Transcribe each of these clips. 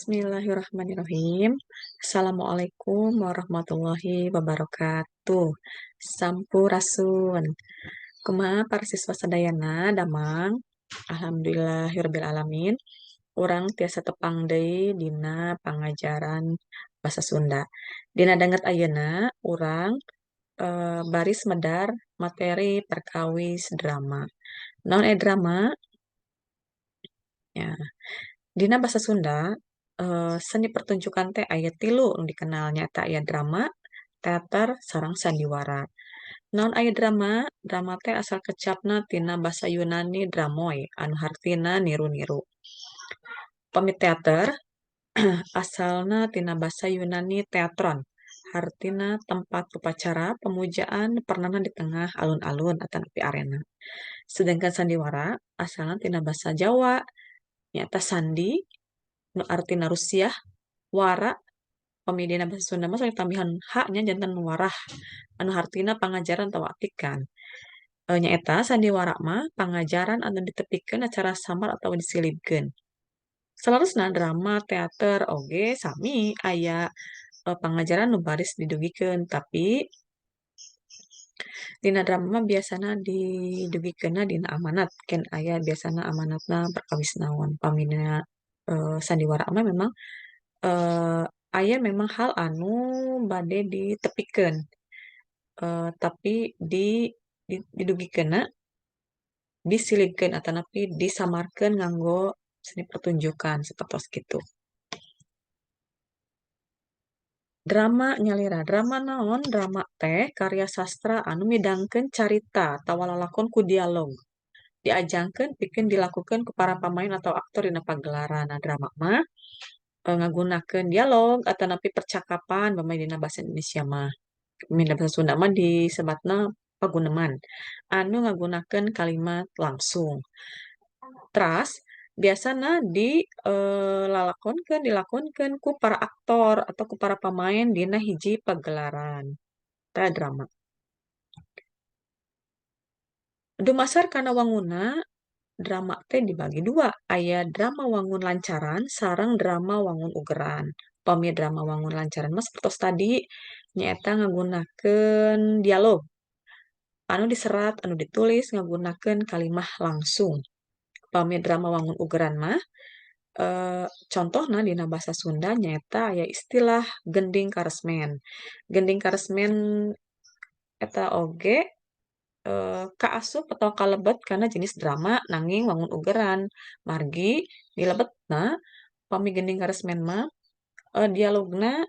Bismillahirrahmanirrahim. Assalamualaikum warahmatullahi wabarakatuh. Sampurasun. Kumaha para siswa sadayana damang? Alhamdulillahirabbil alamin. Urang tiasa tepang deui dina pangajaran basa Sunda. Dina danget ayeuna urang baris medar materi perkawis drama. Naon drama? Ya. Dina basa Sunda, seni pertunjukan teh aya tilu nu dikenal, nyaeta aya drama, teater, sareng sandiwara. Naon aya drama? Drama teh asal kecapna tina basa Yunani dramoi anu hartina niru-niru. Pami teater asalna tina basa Yunani theatron, hartina tempat upacara pemujaan pernahna di tengah alun-alun atanapi arena. Sedangkan sandiwara asalna tina basa Jawa, nyaeta sandi nu artina rusiah, wara pami dina basa Sunda mah sok ditambihan h nya janten warah anu hartina pangajaran atawa atikan. Nyaeta sandiwara mah pangajaran anu ditepikeun acara samar atawa disilibkeun. Saleresna drama, teater oge sami aya pangajaran nu baris didugikeun, tapi dina drama mah biasana didugikeunna dina amanat, ken aya biasana amanatna perkawis naon. Pami dina sandiwara mah memang aya memang hal anu bade ditepikeun, tapi didugikeunna disilibkeun atanapi disamarkeun nganggo seni pertunjukan sapertos kitu. Drama nyalira. Drama naon? Drama teh karya sastra anu midangkeun carita atawa lalakon ku dialog. Diajangkeun pikeun dilakukeun ku para pamain atau aktor dina pagelaran. Nah, drama mah ngagunakeun dialog atanapi percakapan pami dina basa Indonesia mah. Dina basa Sunda mah disebatna paguneman anu ngagunakeun kalimat langsung. Teras biasana di lalakonkeun dilakonkeun ku para aktor atau ku para pamain dina hiji pagelaran. Eta drama. Dumasar kana wangunna drama teh dibagi dua, aya drama wangun lancaran sareng drama wangun ugeran. Pami drama wangun lancaran mah sapertos tadi nyaeta ngagunakeun dialog anu diserat, anu ditulis ngagunakeun kalimah langsung. Pami drama wangun ugeran mah contohna dina basa Sunda nyaeta aya istilah gending karesmen. Gending karesmen eta oge kaasup atau kalebet kana jenis drama nanging wangun ugeran. Margi dilebetna pami gending karesmen mah dialogna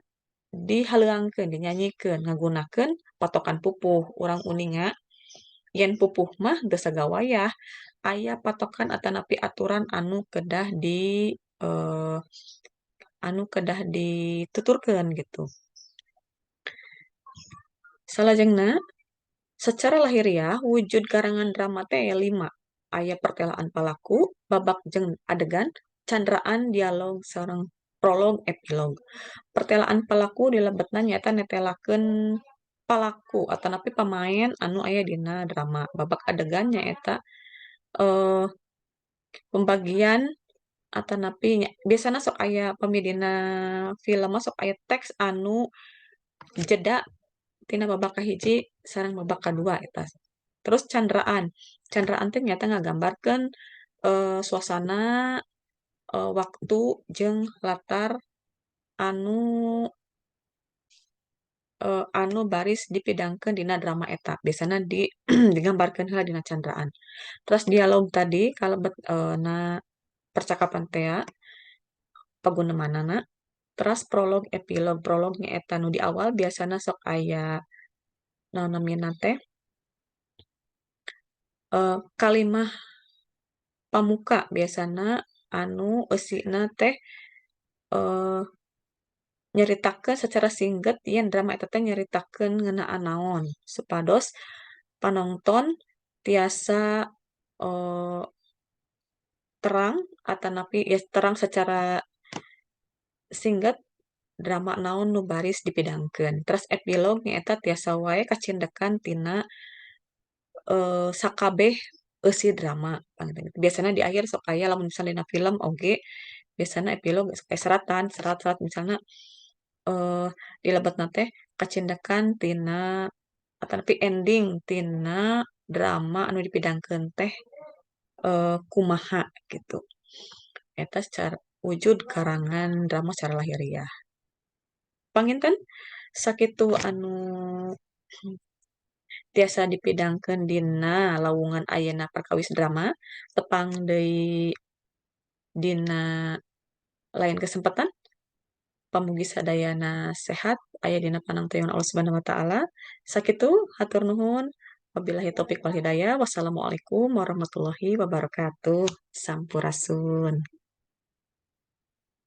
dihaleuangkeun, dinyanyikeun ngagunakeun patokan pupuh. Urang uninga yen pupuh mah geus sagawayah aya patokan atanapi aturan anu kedah di anu kedah dituturkeun gitu. Salajengna secara lahiriah wujud karangan drama teh aya 5. Aya pertelaan palaku, babak jeung adegan, candraan, dialog, sareng prolog, epilog. Pertelaan palaku dilebetna nyaeta netelakeun palaku atanapi pamain anu aya dina drama. Babak adegan nyaeta pembagian atanapi biasana sok aya pami dina film mah sok aya teks anu jeda tina babak kahiji sareng babak kadua eta. Terus candraan. Candraan teh nyaeta ngagambarkeun suasana, waktu jeung latar anu anu baris dipidangkeun dina drama eta. Biasana digambarkeun heula dina candraan. Terus dialog tadi kalebet na percakapan tea pagunemanana. Teras prolog, epilog. Prolog nyaeta nu di awal biasana sok aya naon namina teh kalimah pamuka biasana anu eusina teh nyaritakeun secara singget yen drama eta teh nyaritakeun ngeunaan naon supados panonton tiasa terang atanapi ya terang secara singget drama naon nu baris dipidangkeun. Terus epilog nyaeta tiasa wae kacindekan tina sakabeh eusi drama. Biasana di akhir sok aya lamun misalnya dina film oge Biasana epilog kayak seratan, serat-serat misalna di lebetna teh kacindekan tina atanapi ending tina drama anu dipidangkeun teh kumaha gitu. Eta secara wujud karangan drama secara lahiriah. Panginten sakitu anu tiasa dipidangkeun dina lawungan ayeuna perkawis drama, tepang deui dina lain kesempatan. Pamugi sadayana sehat aya dina panangtayungan Allah Subhanahu wa taala. Sakitu hatur nuhun. Wabillahi taufik wal hidayah. Wassalamualaikum warahmatullahi wabarakatuh. Sampurasun.